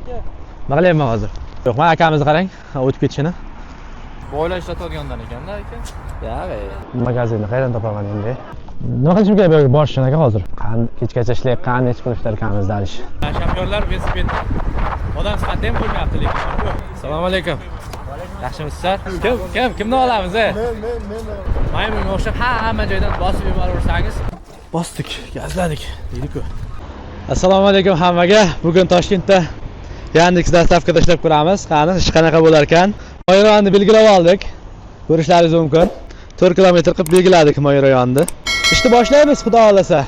Nima qilyapman hozir? Yo'q, mana akamizni qarang, o'tib ketishini. Boylar ishlatadigandan ekanda aka. Yo'q, magazinni qayerdan topaman endi? Nima qilishim kerak bu yerga borish uchun aka hozir? Qani kechgacha ishlaylik, qani hech qilishlar ekanmiz dalish. Shofyorlar velosiped odam sifatida ham qo'ymayapti lekin. Assalomu alaykum. Yaxshimisizlar? Kim kim kimni olamiz? Men. Maymunga o'xshab hamma joydan bosib yuboraversangiz. Bosdik, gazladik deydi-ku. Assalomu alaykum hammaga. Bugun Toshkentda Yandex dostavkada ishlab ko'ramiz. Qani ish qanaqa bo'lar ekan? Moyrayonni belgilab oldik. Ko'rishlaringiz mumkin. 4 kilometr qilib belgiladik Moyrayonni. Ishni boshlaymiz, xudo xolasa.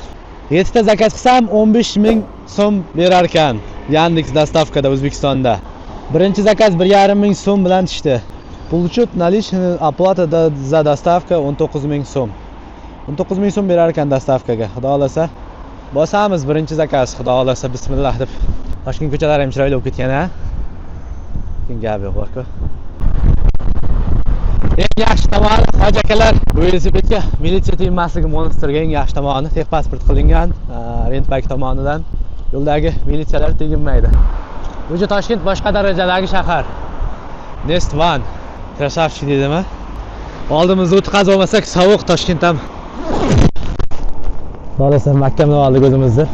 7 ta zakaz qilsam 15 ming so'm berar ekan Yandex dostavkada O'zbekistonda. Birinchi zakaz 1,5 ming so'm bilan tushdi. Получить наличный оплата за доставка 19 ming so'm. 19 ming so'm berar ekan dostavkaga. Xudo xolasa. Bosamiz birinchi zakaz, xudo xolasa, bismillah deb. Toshkent ko'chalari ham chiroyli bo'lib ketgan, ha? Lekin gap yo'q, borku. Eng yaxshi tomoni, hoji akalar, bu velosipedga militsiya tegmasligi monsterga eng yaxshi tomoni texpasport qilingan, Rentbank tomonidan yo'ldagi militsiyalar teginmaydi. O'sha Toshkent boshqa darajadagi shahar. Nest One. Krasavchik deydimi? Oldimizda o'tkazib olmasak, sovuq Toshkent ham. Xohlasa mahkamlab oldik o'zimizni.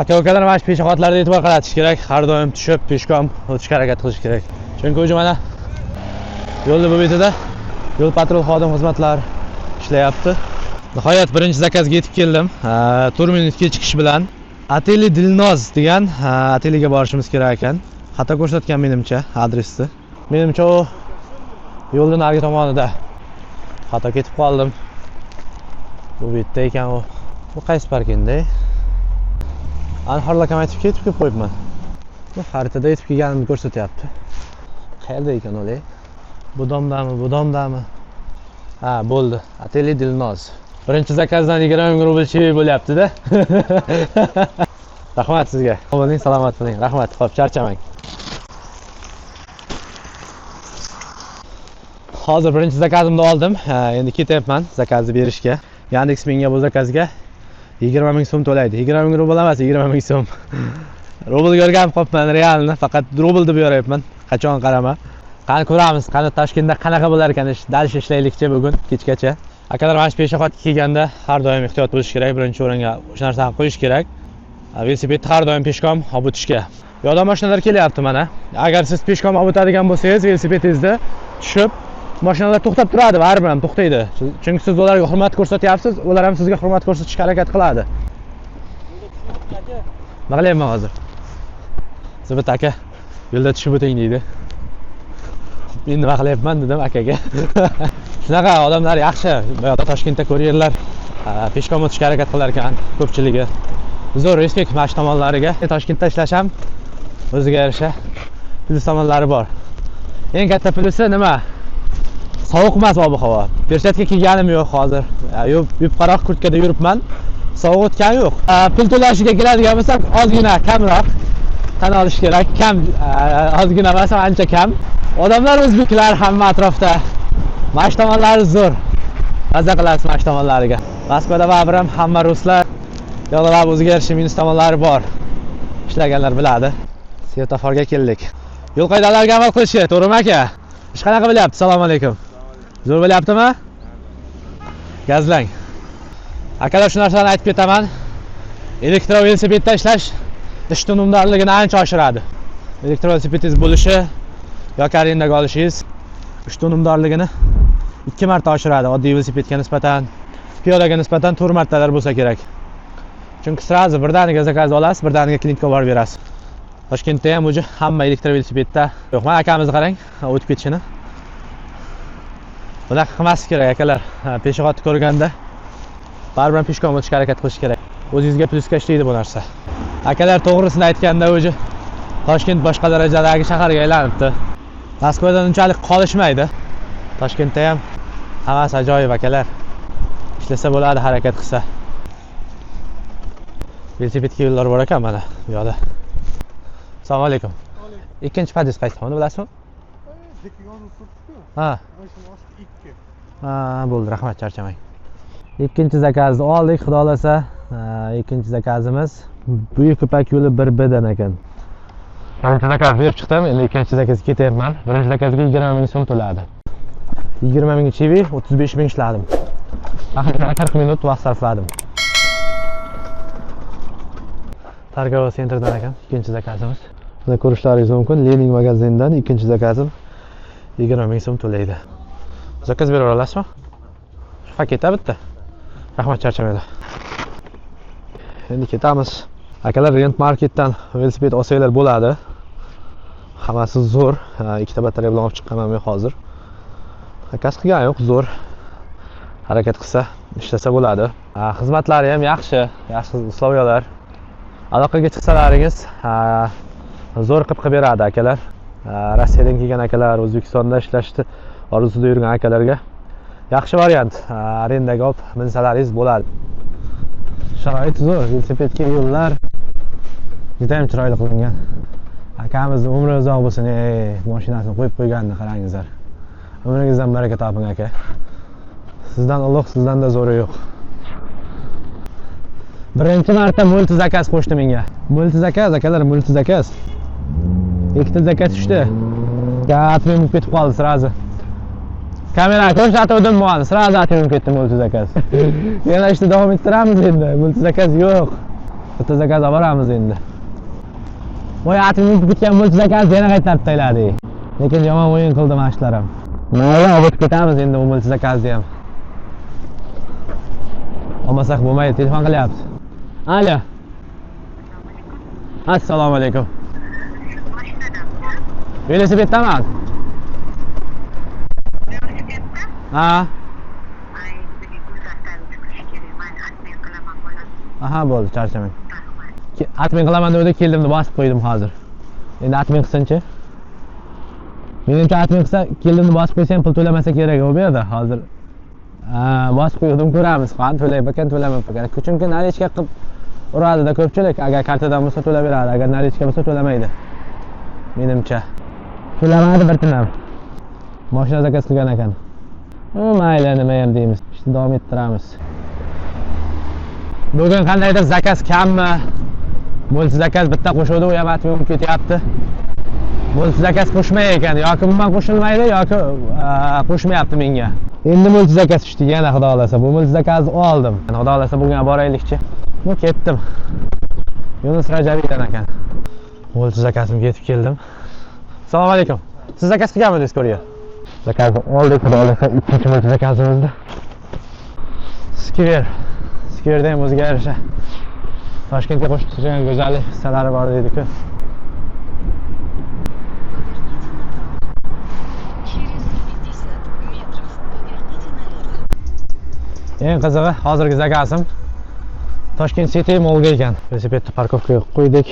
Aka ukalar, mana shu peshxodlarga e'tibor qaratish kerak. Har doim tushib, peshkom o'tishga harakat qilish kerak. Chunki o'zi mana yo'lni bu betida yo'l patrul xodim xizmatlar ishlayapti. Nihoyat birinchi zakazga yetib keldim. 4 minut kechikish bilan Ateli Dilnoz degan ateliga borishimiz kerak ekan. Xato ko'rsatgan menimcha adresni. Menimcha u yo'lning narigi tomonida. Xato ketib qoldim. Bu betda ekan u. Bu qaysi park endi? Anhorlar aytib ketib kelib qo'yibman. Bu xaritada yetib kelganimni ko'rsatyapti. Qayerda ekan ular? Bu domdami, bu domdami? Ha, bo'ldi. Ateli Dilnoz. Birinchi zakazdan 20 ming rubl chevy bo'lyapti-da. Rahmat sizga. Bo'ling, salomat bo'ling. Rahmat. Xo'p, charchamang. Hozir birinchi zakazimni oldim. Endi ketyapman zakazni berishga. Yandex menga bu zakazga 20 ming so'm to'laydi. 20 ming rubl emas, 20 ming so'm. Rublga o'rganib qolibman realni, faqat rubl deb yoryapman. Qachon qarama. Qani ko'ramiz, qani Toshkentda qanaqa bo'lar ekan ish. Dalish ishlaylikchi bugun kechgacha. Akalar, mana shu peshxodga kelganda har doim ehtiyot bo'lish kerak. Birinchi o'ringa o'sha narsani qo'yish kerak. Velosipedni har doim peshkom olib o'tishga. Yo'lda mashinalar kelyapti mana. Agar siz peshkom olib o'tadigan bo'lsangiz, velosipedingizda tushib mashinalar to'xtab turadi, baribir ham to'xtaydi. Chunki siz ularga hurmat ko'rsatyapsiz, ular ham sizga hurmat ko'rsatishga harakat qiladi. Nima qilyapman hozir? Zibit aka, yo'lda tushib o'ting deydi. Men nima qilyapman dedim akaga. Shunaqa odamlar yaxshi. Bu yoqda Toshkentda ko'ryerlar, peshkom o'tishga harakat qilar ekan ko'pchiligi. Zo'r respekt mana shu tomonlariga. Toshkentda ishlash ham o'ziga yarasha plyus tomonlari bor. Eng katta plyusi nima? Sovuq emas ob-havo. Perchatka kiyganim yo'q hozir. Yupqaroq kurtkada yuribman. Sovuq o'tgani yo'q. Pul to'lashiga keladigan bo'lsak, ozgina kamroq tan olish kerak. Kam, ozgina emas, ancha kam. Odamlar o'zbeklar hamma atrofda. Mana shu tomonlari zo'r. Maza qilasiz mana shu tomonlariga. Moskvada baribir ham hamma ruslar. Yo'qda baribir o'ziga yarasha minus tomonlari bor. Ishlaganlar biladi. Svetoforga keldik. Yo'l qoidalariga amal qilish kerak, to'g'rimi aka? Ish qanaqa bo'lyapti? Assalomu alaykum. Zo'r bo'lyaptimi? Gazlang. Akalar, shu narsani aytib ketaman. Elektrovelosipedda ishlash ish unumdorligini ancha oshiradi. Elektrovelosipedingiz bo'lishi yoki arendaga olishingiz ish unumdorligini 2 marta oshiradi oddiy velosipedga nisbatan, piyodaga nisbatan 4 martalar bo'lsa kerak. Chunki srazi birdaniga zakaz olasiz, birdaniga klinikka borib berasiz. Toshkentda ham o'zi hamma elektrovelosipedda. Yo'q, mana akamizni qarang, o'tib ketishini. Bunaqa qilmaslik kerak akalar. Peshxodni ko'rganda baribir ham peshkom o'tishga harakat qilish kerak. O'zingizga plyusga ishlaydi bu narsa. Akalar, to'g'risini aytganda o'zi Toshkent boshqa darajadagi shaharga aylanibdi. Moskvadan unchalik qolishmaydi. Toshkentda ham hammasi ajoyib akalar. Ishlasa bo'ladi, harakat qilsa. Velosipedga yo'llar bor ekan mana bu yoqda. Assalomu alaykum. Ikkinchi pod'ezd qaysi tomonda bilasizmi? Ha. Ha, bo'ldi, rahmat, charchamang. Ikkinchi zakazni oldik, xudo xolasa. Ikkinchi zakazimiz Buyuk Ipak yo'li 1B dan ekan. Birinchi zakaz berib chiqdim, endi ikkinchi zakazga ketyapman. Birinchi zakazga 20 ming so'm to'ladi. 20 ming chivi, 35 ming ishladim. Taxminan 40 minut vaqt sarfladim. Targovo sentrdan ekan ikkinchi zakazimiz. Buni ko'rishlaringiz mumkin. Lenin magazindan ikkinchi zakazim 20 ming so'm to'laydi. Zakaz bera olasizmi? Shu paketda bitta. Rahmat, charchamanglar. Endi ketamiz. Akalar, Rent Marketdan velosiped olsanglar bo'ladi. Hammasi zo'r. Ikkita batareya bilan olib chiqqanman men hozir. Zakaz qilgan yo'q, zo'r. Harakat qilsa, ishlasa bo'ladi. Xizmatlari ham yaxshi, yaxshi uslovyalar. Aloqaga chiqsalaringiz, zo'r qilib beradi akalar. Rossiyadan kelgan akalar, O'zbekistonda ishlashni orzusida yurgan akalarga yaxshi variant. Arendaga olib minsalaringiz bo'ladi. Sharoit zo'r, velosipedga yo'llar juda ham chiroyli qilingan. Akamizni umri uzoq bo'lsin, mashinasini qo'yib qo'yganini qarangizlar. Umringizdan baraka toping aka. Sizdan ulug', sizdan-da zo'ri yo'q. Birinchi marta multi zakaz qo'shdi menga. Multi zakaz akalar, multi zakaz. Ikkita zakaz tushdi. Atmim bo'lib ketib qoldi srazi. Kamera ko'rsatuvdim bugun, srazi atmim ketdi multi zakaz. Yana ishni davom ettiramiz endi. Multi zakaz yo'q. Bitta zakaz olib boramiz endi. Boya atmim bo'lib ketgan multi zakaz yana qaytarib tashladi. Lekin yomon o'yin qildi mana shular ham. Mayli, olib o'tib ketamiz endi bu multi zakazni ham. Olmasak bo'lmaydi, telefon qilyapti. Alo. Assalomu alaykum. Velosipeddaman. Velosipedda? Ha. Ay, bizga gulzardan chiqish kerak. Men admin qilaman bolam. Aha, bo'ldi, charchamang. Admin qilaman deganda keldimni bosib qo'ydim hozir. Endi admin qilsinchi. Menimcha admin qilsa, keldimni bosib qo'ysa ham pul to'lamasa kerak u bu yerda hozir. Bosib qo'ydim, ko'ramiz. Qani to'laymikan, to'lamaymikan. Chunki nalichka qilib uradida ko'pchilik, agar kartadan bo'lsa to'lab beradi, agar nalichka bo'lsa to'lamaydi. Menimcha. To'lamadi bir tinam. Mashina zakaz qilgan ekan. Mayli, nima ham deymiz. Ishni davom ettiramiz. Bugun qandaydir zakaz kammi? Multi zakaz bitta qo'shuvdi, u ham atmay bo'lib ketyapti. Multi zakaz qo'shmay ekan, yoki umuman qo'shilmaydi, yoki qo'shmayapti menga. Endi multi zakaz tushdi yana, xudo xolasa. Bu multi zakazni oldim. Xudo xolasa bugun boraylikchi. Bu ketdim. Yunus Rajabiydan ekan. Multi zakazimga yetib keldim. Assalomu alaykum. Siz zakaz qilganmidingiz ko'rga? Zakazni oldik, xudo xolasa ikkinchi multi zakazimizni. Skver. Skverda ham o'ziga yarasha Toshkentga qo'shib turgan go'zallik hissalari bor deydi-ku. Через 50 метров поверните налево. Eng qizig'i hozirgi zakazim Toshkent City Mallga ekan. Velosipedni parkovkaga qo'ydik.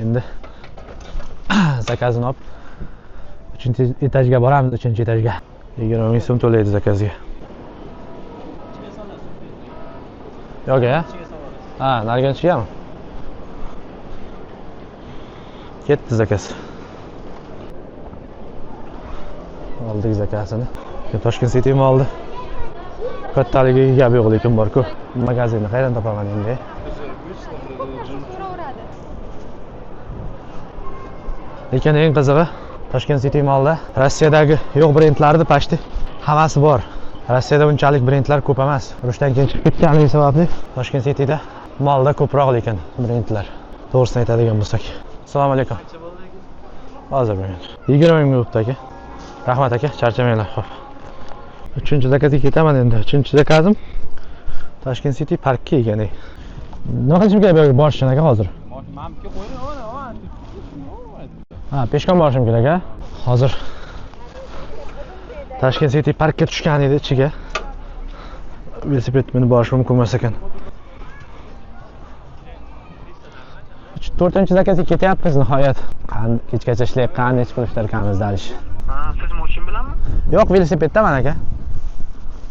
Endi zakazini olib 3-etajga boramiz, 3-etajga. 20 ming so'm to'laydi zakazga. Yo'q, ya? Ha, nariga tushganmi? Ketdi zakaz. Oldik zakazini. Toshkent City Mallni. Kattaligiga gap yo'q, lekin bor-ku. Magazinni qayerdan topaman endi? Lekin eng qizig'i Toshkent City Mallda Rossiyadagi yo'q brendlarni pashti hammasi bor. Rossiyada unchalik brendlar ko'p emas. Urushdan keyin chiqib ketganligi sababli Toshkent Cityda molda ko'proq lekin brendlar. To'g'risini aytadigan bo'lsak. Assalomu alaykum. Hozir bir minut. 20 ming bo'libdi aka. Rahmat aka, charchamanglar. Xo'p. 3-zakazga ketaman endi. 3-zakazim Toshkent City parkka ekan. Nima qilishim kerak bu yerga borish uchun aka hozir? Mamga qo'ying, Ha, peshkon borishim kerak a? Hozir Toshkent City parkka tushgan edi ichiga. Velosiped minib borish mumkin emas ekan. 4-zakazga ketyapmiz nihoyat. Qani kechgacha ishlayib, qani hech pul ishlar ekanmiz dalish. Ha, siz moshin bilanmi? Yo'q, velosipeddaman aka.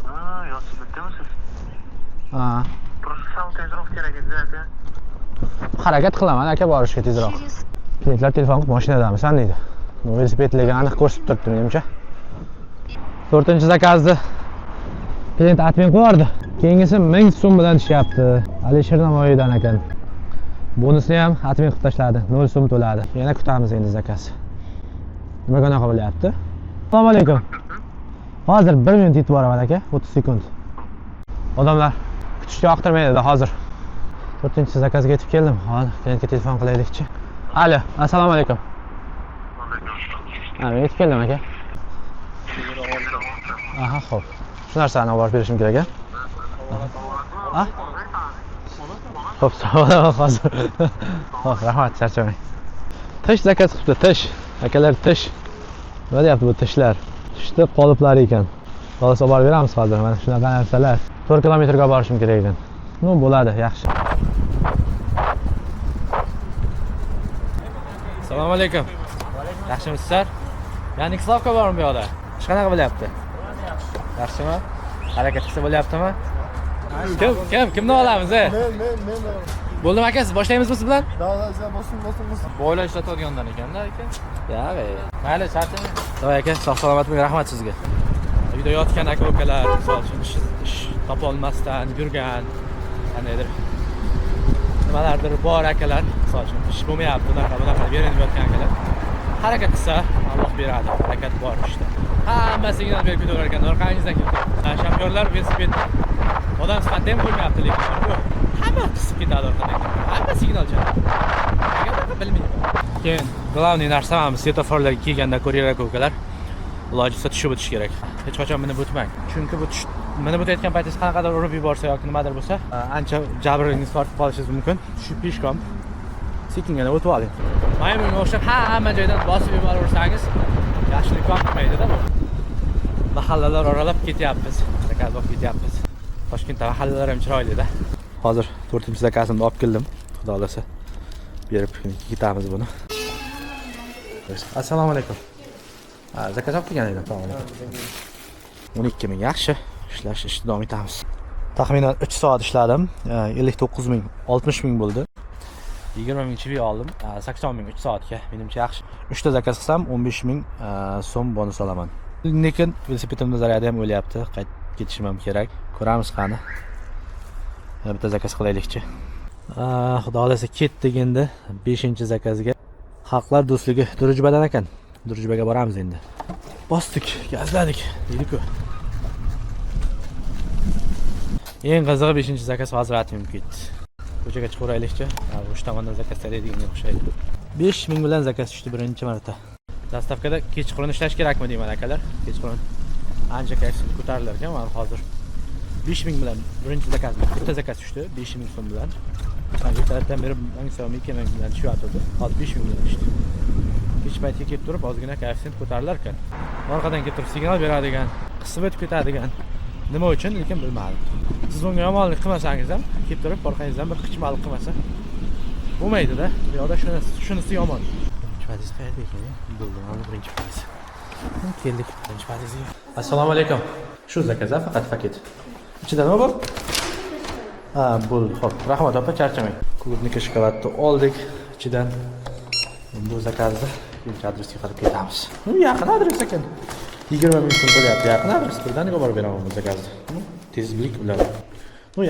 Ha, velosipeddamisiz? Ha. Просто sal tezroq kerak edi aka. Harakat qilaman aka borishga tezroq. Klientlar telefon qilib mashinadamisan deydi. Velosipedligi aniq ko'rsatib turibdi menimcha. 4-zakazni klient admin qilib yubordi. Keyingisi 1000 so'm bilan tushyapti. Alisher Navoiydan ekan. Bonusni ham отмен qilib tashladi. 0 so'm to'ladi. Yana kutamiz endi zakaz. Nimaga unaqa bo'lyapti? Assalomu alaykum. Hozir 1 minut yetib boraman aka, 30 sekund. Odamlar kutishga yoqtirmaydi hozir. 4-chi zakazga yetib keldim. Hozir klientga telefon qilaylikchi. Alo, assalomu alaykum. Ha, men yetib keldim aka. Aha, xo'p. Shu narsani olib borib berishim kerak a? Ha? Xo'p, sog' hozir. Xo'p, rahmat, charchamang. Tish zakaz qilibdi, tish. Akalar, tish. Nima deyapti bu tishlar? Tishni qoliplari ekan. Xolos olib borib beramiz hozir. Mana shunaqa narsalar. 4 kilometrga borishim kerak ekan. Ну, bo'ladi, yaxshi. Assalomu alaykum. Yaxshimisizlar? Yandex Slavka bormi bu yoqda? Ish qanaqa bo'lyapti? Yaxshimi? Harakat qilsa bo'lyaptimi? Kim kimni olamiz? Men. Bo'ldimi aka, siz boshlaymizmi siz bilan? Da, bosing. Boylar ishlatadigandan ekanda aka. Ya, mayli, charchamang. Davay aka, sog' salomat bo'ling, rahmat sizga. Uyda yotgan aka ukalar, misol uchun ish topa olmasdan yurgan, qandaydir nimalardir bor akalar, misol uchun ish bo'lmayapti, unaqa bunaqa berinib yotgan akalar. Harakat qilsa Alloh beradi, harakat bor ishda. Hamma signal berib ketaverar ekan, orqangizdan kelib. Shofyorlar velosiped odam sifatida ham qo'ymayapti, lekin hamma qisib ketadi orqadan. Hamma signal chaladi. Nega bilmayman. Keyin главный narsa mana svetoforlarga kelganda kuryer aka-ukalar iloji bo'lsa tushib o'tish kerak. Hech qachon minib o'tmang. Chunki bu minib o'tayotgan paytingiz qanaqadir urib yuborsa yoki nimadir bo'lsa, ancha jabringiz tortib qolishingiz mumkin. Tushib peshkom sekingina o'tib oling. Maymunga o'xshab hamma joydan bosib yuboraversangiz, yaxshilik yoqmaydi-da bu. Mahallalar oralab ketyapmiz, zakaz olib ketyapmiz. Toshkentda mahallalar ham chiroyli-da. Hozir 4-chi zakazimni olib keldim. Xudo xolasa berib ketamiz buni. Assalomu alaykum. Zakaz olib kelgan edim. Assalomu alaykum. 12 ming yaxshi. Ishlash ishni davom etamiz. Taxminan 3 soat ishladim. 59 ming, 60 ming bo'ldi. 20 ming chivi oldim. 80 ming 3 soatga. Menimcha yaxshi. 3 ta zakaz qilsam 15 ming so'm bonus olaman. Lekin velosipedimni zaryadi ham o'lyapti. Qaytib ketishim ham kerak. Ko'ramiz qani. Yana bitta zakaz qilaylikchi. Xudo xolasa ketdik endi 5-chi zakazga. Xalqlar do'stligi Drujbadan ekan. Drujbaga boramiz endi. Bosdik, gazladik deydi-ku. Eng qizig'i 5-chi zakaz hozir atmim ketdi. Ko'chaga chiqaveraylikchi. O'sha tomondan zakaz tayyorlaydiganga o'xshaydi. 5000 bilan zakaz tushdi birinchi marta. Dastavkada kechqurun ishlash kerakmi deyman akalar. Kechqurun ancha kayfiyat ko'tarilar ekan. Mana hozir 5000 bilan birinchi zakaz, bitta zakaz tushdi 5000 so'm bilan. Ertalabdan beri 1000 so'm, 2000 bilan tushyotdi. Hozir 5000 bilan tushdi. Kech paytga kelib turib ozgina koeffitsient ko'tarilar ekan. Orqadan kelib turib signal beradigan, qisib o'tib ketadigan. Nima uchun lekin bilmadim. Siz unga yomonlik qilmasangiz ham kelib turib orqangizdan bir qichmalik qilmasa bo'lmaydi-da. Bu yoqda shunisi yomon. Birinchi pod'ezd qayerda ekan? Bo'ldi, mana birinchi pod'ezd. Keldik birinchi pod'ezdga. Assalomu alaykum. Shu zakaz faqat paket. Ichida nima bor? Ha, bo'ldi. Xo'p, rahmat opa, charchamang. Klubnika shokoladni oldik ichidan. Bu zakazni ikkinchi adresga qarab ketamiz. Yaqin adres ekan. 20 ming so'm bo'lyapti. Yaqin adres. Birdaniga borib beraman bu zakazni. Tezlik bilan.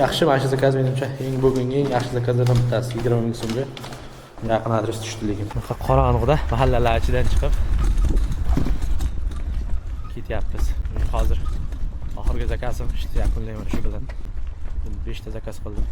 Yaxshi, mana shu zakaz menimcha eng bugungi eng yaxshi zakazlardan bittasi. 20 ming so'mga yaqin adres tushdi lekin. Bunaqa qorong'ida mahallalar ichidan chiqib ketyapmiz. Hozir oxirgi zakazim ishni yakunlayman shu bilan. 5 ta zakaz qildim.